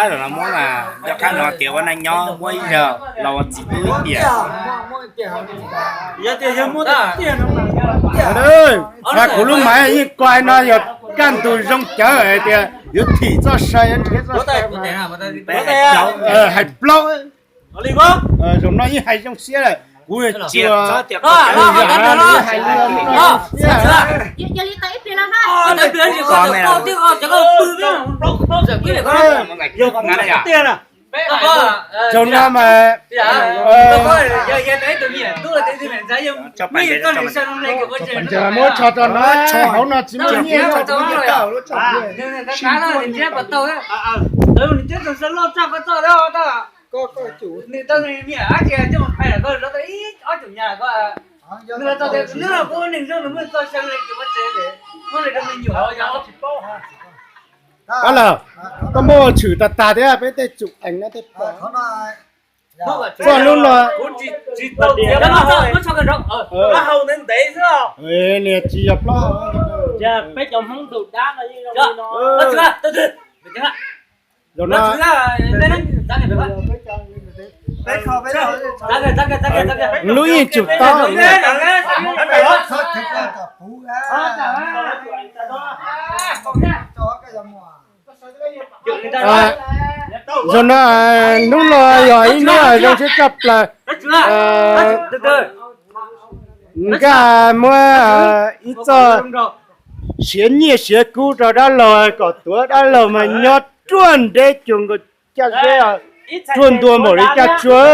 Qab los muab mas, cov qab no tias ua neej nyob muab ib zaug los ua txiv tub ib tiam. Yog tias yog muab tiag no mas, a kuv lub maiv yeej ko no yog kaj ntug zoo cawv hais tias yuav thim txoj saw yuav nrhiav txoj saw. Hais plaub, zaum no yeej hais zoo siab lawm, kuv tsis hais li. Zaum no mas muab tso rau no, hauv no tsis muaj nyiaj. Koj lawm, koj muab ua tshwm tas tas thiab peb tej tsum eev no tej pom. Txoj hnub no nias tsis yog plaub hau. Zaum no lub yeej tsum tau. Zaum no, hnub no yog ib hnub zoo siab tshaj plaws. Nkaj muab ib txoj siav nyiaj siav kub rau dab laug kom tuav dab laug mas nyob ruaj nreb cuag nkaus caj zeb, ruaj ntua npaum li caj tsua.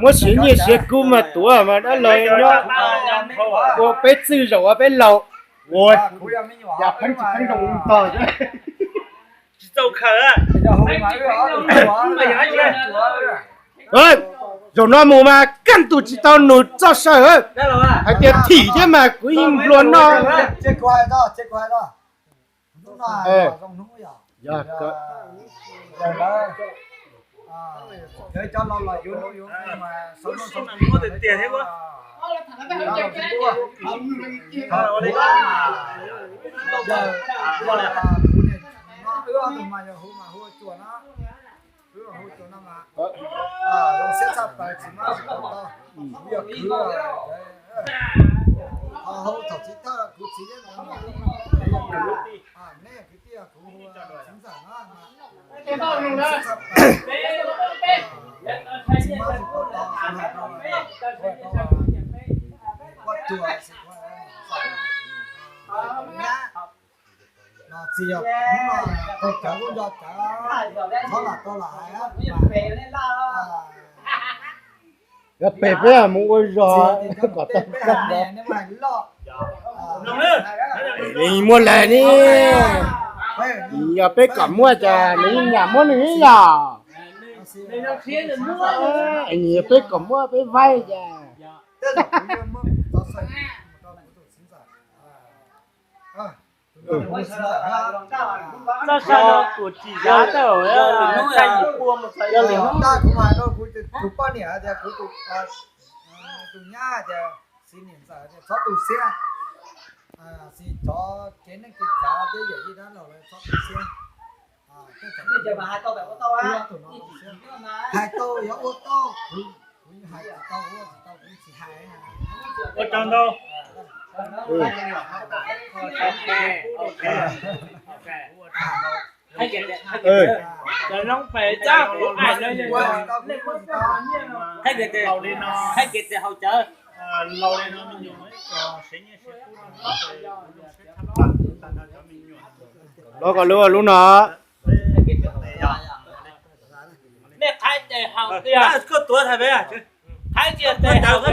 Muab siav nyiaj siav kub mas tuav mas dab laug nyob ua peb txwj zaum ua peb laus. Ua cas pheej tsis pheej zoo tog. Zaum no mus mas kaj ntug tsis tau nug txoj saw, hais tias thim thiab mas kuv yeej nplua noj. Txiv yog, tau cawv kuj nco cawv, txhob lam tau lam hais. Yog pem peb mus ua zog kom tau. Nws muaj lawm ne. Yog peb kom muaj cas nws yeej nyam muab nws ib yam. Yog peb kom muaj peb vaib cas. Txoj saw no kuv tsis zam tau, yog lwm hnub yog lwm hnub kuv poj niam tias kuv tus nyab tias txiv niam ntxawm tias txhob tu siab, txiv cov kev neej kev tsav thiab yawm yij dab laug lawv txhob tu siab. Hais tau yog ua tau, kuv hais tsis tau ua tsis tau kuv tsis hais. Ua tsaug ntau. Los kom lub lub no. Nej qhaib ces haus tiag. Qhaib tiag ces haus.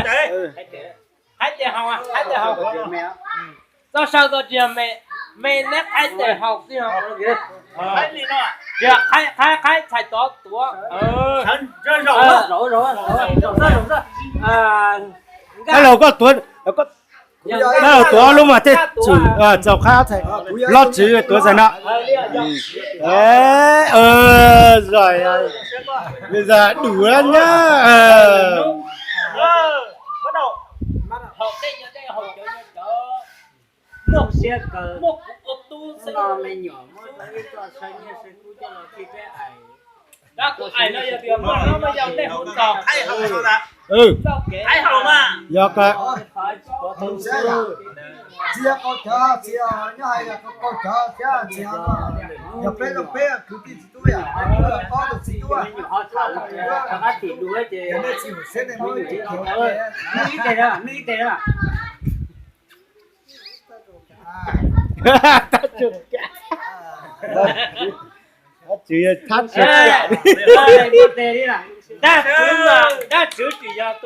Qhaib ces haus, qhaib ces haus. Txoj saw txoj tiag me, me neb qhaib ces haus tiag. Qhaib, qhaib, qhaib txhais tov tuav. Dab laug koj tuav, dab laug tuav lub mas tej txum txaus qhaib txhais. Lob tswv tuav txhais no. Zos, zos duav nyab. Hnub no me nyuam muab ib txoj saw nyiaj saw kub coj los khi peb ais. Dab kuv ais no yog tias muaj hnub no yog tej hauv txog, yog kawg. Txias qaug cawv, txias nyob hais yog qaug cawv thiab txias, yog peb zoo peb kwv tij txiv tub yom, peb paub tus txiv tub. Yog nej tsis hum siab nej muab tsis khiav ua ke. Nws ib tes na, nws ib tes na. Tab sis thab tsis kam li. Dab tswv, dab tswv tsis yog